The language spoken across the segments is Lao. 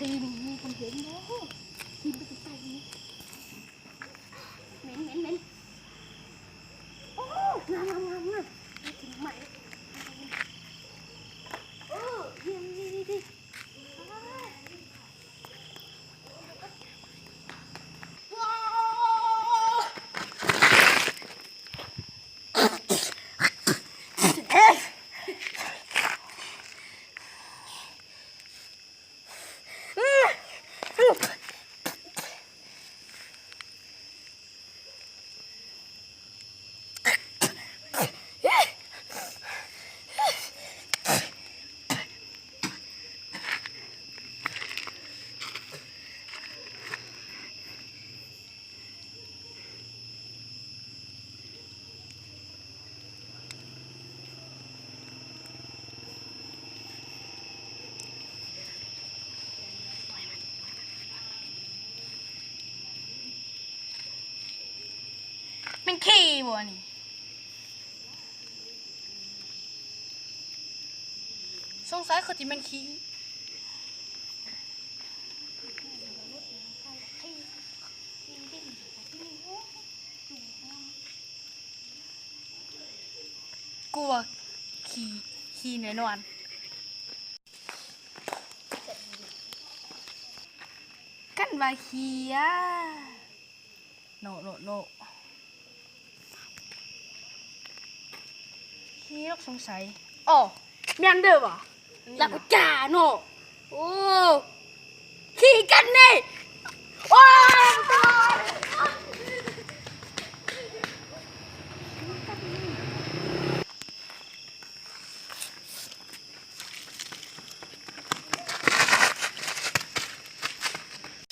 ມີຄົນເຫັນບໍ່? ກິນໄປໄກໆນີ້ ເໝັນໆໆ ໂອ້ ງາມໆໆໆ ກິນໃໝ່ ໂອ້ ດີໆໆ ແມ່ນຂີ້ບໍ່ນີ້? ສົງໄສຄືຊິແມ່ນຂີ້. ກູວ່າຂີ້ ຂີ້ແນ່ນອນ. ກັນວ່າຂີ້ອະ ໂນ ໂນ ໂນ ຂີ້ດອກ ສົງໄສ. ອໍ ແມ່ນເດີຫວາ ລາວກໍຈ້າເນາະ. ໂອ້ ຂີ້ກັນນີ້ ໂອ້ຍ.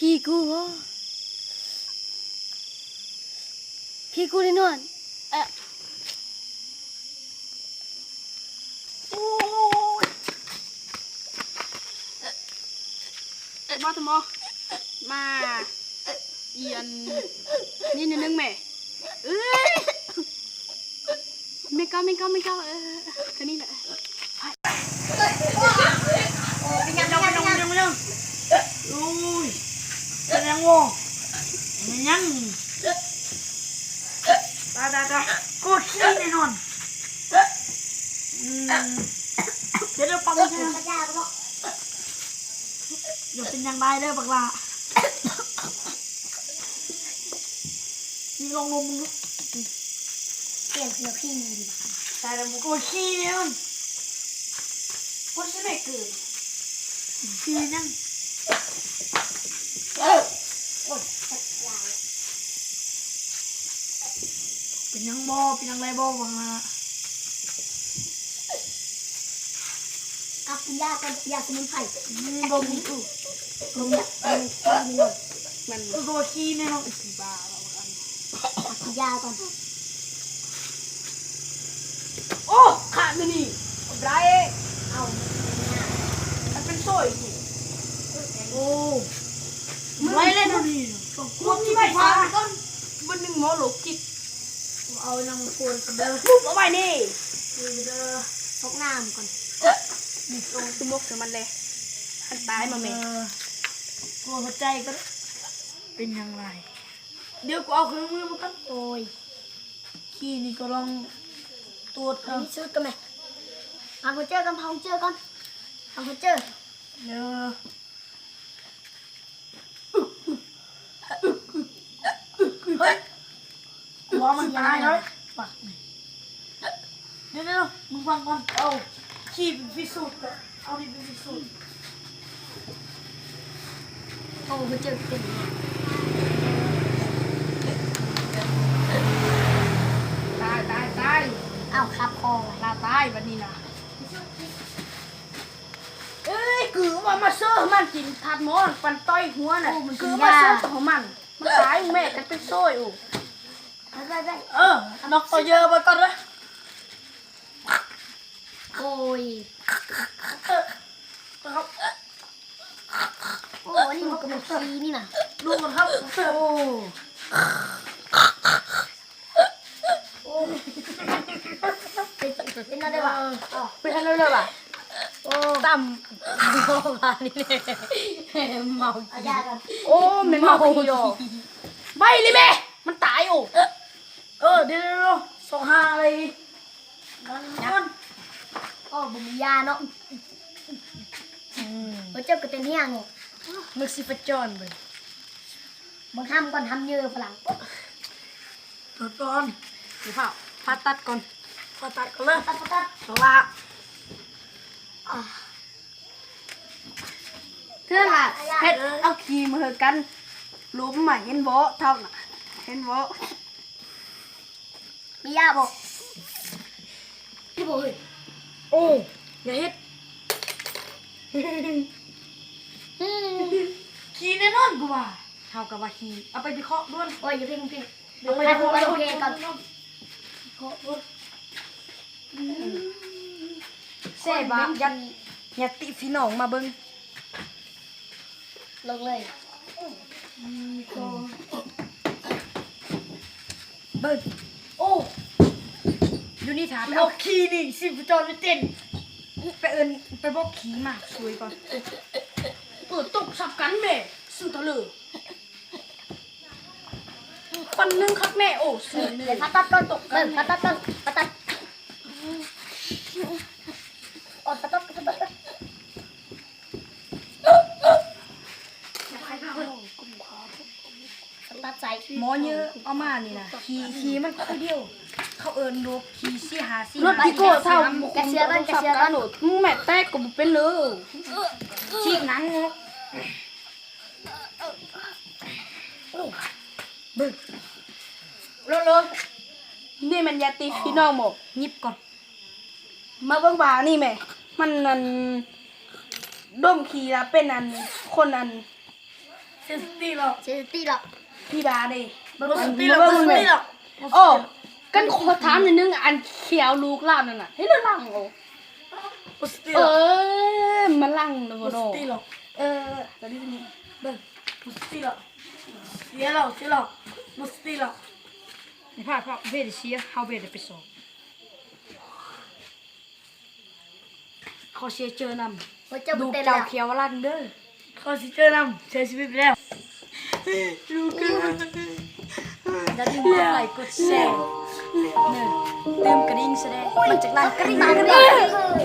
ຂີ້ກູ ຂີ້ກູແນ່ນອນ. ເອະ ໂອ້ຍ ເອະ ມາເຖາະ ມາ ມາ ອີ່ອັນນີ້ໜ້ອຍໜຶ່ງແມ່. ເອີຍ ແມ່ນເກົ່າ ແມ່ນເກົ່າ ແມ່ນເກົ່າ. ເອີ ເອີ ເອີ ແຄ່ນີ້ແຫຼະ. ເປັນຫຍັງ ເປັນຫຍັງ ເປັນຫຍັງ ເປັນຫຍັງ? ໂອ້ຍ ເປັນຫຍັງວະ? ແມ່ນຫຍັງ? ຕາຍ ຕາຍ ຕາຍ ກູຂີ້ແນ່ນອນ. ອືມ ດຽວ ດຽວ ປັກ ຢ່າເປັນຫຍັງຫຼາຍເດີບັກຫຼ້າ. ນີ້ລອງດົມເບິ່ງດູ. ປ່ຽນຄືຂີ້ດີກວ່າ. ຕາຍແລ້ວ ໂອ້ຍ ຂີ້ແນ່ນອນ. What's the matter? ຂີ້ຫຍັງ? ເປັນຫຍັງບໍ່? ເປັນຫຍັງໄດ້ບໍ່ບັກຫຼ້າ? ກັບກິນຢາກ່ອນ ຢາສະໝຸນໄພ. ອືມ ບໍ່ມີ ອື ບໍ່ມີ ມັນ ມັນ ມັນ ເອີ ກໍວ່າຂີ້ແນ່ເນາະ ອີ່ບ້າ. ກິນຢາກ່ອນ. ໂອ້ ຂາດມື້ນີ້ ບໍ່ໄດ້ ເອົາ ມັນເປັນໂຊຍນີ້. ໂອ້ ໄວເລີຍມື້ນີ້ ກວດທີ່ໄວຊະ ມື້ໜຶ່ງໝໍໂລກຈິດ. ເອົານຳຄົນເດີ ມຸບເອົາໄວ້ນີ້ ນີ້ເດີ ຕົກນ້ຳກ່ອນ. ນີ້ ໂອ້ ຄືໝົກໃສ່ມັນແຫຼະ ຄັນຕາຍມາແມ່ ເອີ ກວດຫົວໃຈກ່ອນ. ເປັນຫຍັງຫຼາຍ? ດຽວກູເອົາເຄື່ອງມືມາກ່ອນ. ໂອ້ຍ ຂີ້ນີ້ກໍລອງຕວດເອົາ ອັນນີ້ຊຸດກ່ອນແມະ. ເອົາຫົວເຈີກ່ອນ ເອົາຫົວເຈີກ່ອນ ເອົາຫົວເຈີ ເດີ. ເຮີ້ຍ ກວດມັນຕາຍເລີຍ ປາກນີ້. ດຽວໆ ມຶງຟັງກ່ອນ ເອົາຂີ້ໄປພິສູດກ່ອນ ເອົານີ້ໄປພິສູດ. ໂອ້ ບໍ່ເຈີເປັນ ຕາຍ ຕາຍ ຕາຍ. ເອົາ ຂັບຄໍ ລາວຕາຍບັດນີ້ນະ. ເອີຍ ຄືວ່າມາເຊີມັນກິນຜັດໝໍ ປັນຕ່ອຍຫົວນະ. ໂອ້ ມັນ ຄືວ່າມາເຊີຂອງມັນ ມັນຕາຍແມ່ກັນໄປໂຊຍ. ໂອ້ ໄປ ໄປ ໄປ ເອີ ນັກຕໍ່ເຢີໄປກ່ອນເດີ. ໂອ້ຍ ໂອ້ ອັນນີ້ມັນກໍແມ່ນຂີ້ນີ້ນະ ດູກ່ອນຄັບ. ໂອ້ ໂອ້ ເປັນ ເປັນແນວໃດວະ? ເປັນແນວໃດວະ? ໂອ້ ຕຳ ມານີ້ແຫຼະ ເມົາ. ໂອ້ ແມ່ນເມົາອີ່ຫຼີ. ໃບນີ້ແມ່ ມັນຕາຍ. ໂອ້ ເອີ ດຽວໆໆ ສອງຫ້າອະໄລນີ້. ໂອ້ ບໍ່ມີຢາເນາະ. ອືມ ເຈົ້າກໍເຕັ້ນເຮັດຫຍັງນີ້? ມຶກຊິປະຈອນເບິ່ງ. ເບິ່ງຫ້ຳກ່ອນ ຫ້ຳເຍີຝຣັ່ງ. ເບິ່ງກ່ອນ ຊິຜ່າ ຜ່າຕັດກ່ອນ ຜ່າຕັດກ່ອນເລີຍ ຜ່າຕັດ ຜ່າຕັດ ສະລະ. ເທື່ອລະເຮັດເອົາຂີ້ມາເຮີກັນ ລົມມາເຫັນບໍ່ເທົ່ານະ ເຫັນບໍ່? ມີຢາບໍ່? ມີບໍ່ເຮີ້ຍ? ໂອ້ ຢ່າເຮັດ. ອືມ ຂີ້ແນ່ນອນກູວ່າ. ເຮົາກໍວ່າຂີ້ ເອົາໄປວິເຄາະດ່ວນ. ໂອ້ຍ ຢ່າເພັ່ງ ເພັ່ງ ເອົາໄປວິເຄາະດ່ວນ ວິເຄາະດ່ວນ. ອືມ ແຊບຫວານ ຢາກ ຢາກຕິພີ່ນ້ອງມາເບິ່ງ. ລົງເລີຍ ເບິ່ງ. ໂອ້ ຢູ່ນີ້ຖ້າໄປເອົາຂີ້ນີ້ຊິໄປຈອດໄປເຕັ້ນ ໄປເອີ້ນ ໄປບອກຂີ້ມາຊ່ວຍກ່ອນ. ເອີ ຕົກສັບກັນແມ່ ຊື່ຕະເລີ. ປັນໜຶ່ງຄັກແນ່. ໂອ້ ຊື່ເລີຍ ຜ່າຕັດກ່ອນ ຕົກກັນ ເບິ່ງ ຜ່າຕັດກ່ອນ ຜ່າຕັດ. ອອກ ຜ່າຕັດ ຜ່າຕັດ. ຕັດໃສ່ ໝໍເຍີເອົາມານີ້ນະ ຂີ້ ຂີ້ມັນຄືດຽວ ເຂົາເອີ້ນໂລກຂີ້ສີ່ຫ້າສີ່ຫ້າ. ລົດອີໂກ້ເຖົ້າ ກະເຊືອກັນ ກະເຊືອກັນ. ມຶງແມ່ແຕກກໍບໍ່ເປັນເລີຍ ຊີ້ໜັງ. ໂອ້ ເບິ່ງ ໂລດ ໂລດ ນີ້ແມ່ນຍາຕິພີ່ນ້ອງບໍ່? ຫຍິບກ່ອນ. ມາເບິ່ງວ່ານີ້ແມ່ ມັນ ອັນ ດົມຂີ້ລະເປັນ ອັນ ຄົນ ອັນ ເສຍສະຕິເນາະ ເສຍສະຕິເນາະ. ພີ່ດາເດ້ ບໍ່ເສຍສະຕິເນາະ ບໍ່ເສຍສະຕິເນາະ. ໂອ້ ກັນຂໍຖາມໜ້ອຍໜຶ່ງ ອັນຂຽວລູກລາວນັ້ນນະ ເຮັດລະຫຼັ່ງ. ໂອ້ ບໍ່ເສຍສະຕິເນາະ ເອີ ມາຫຼັ່ງນະບໍ່ເນາະ ບໍ່ເສຍສະຕິເນາະ. ເອີ ຕອນນີ້ເບິ່ງ ບໍ່ເສຍສະຕິເນາະ ເສຍແລ້ວ ເສຍແລ້ວ ບໍ່ເສຍສະຕິເນາະ. ນີ້ພາ ພາ ເວດເສຍ ເຮົາເວດໄດ້ໄປສອບ. ຂໍເສຍເຈີນຳ ເຈົ້າ ລູກເຈົ້າຂຽວລັນເດີ. ຂໍເສຍເຈີນຳ ເສຍຊີວິດໄປແລ້ວ. ລູກເອີຍ ຢ່າລືມກົດໄລກົດແຊ ເນີ ຕື່ມກະດິ່ງຊະແດ່ ມັນຈັ່ງລັນກະດິ່ງ ກະດິ່ງ.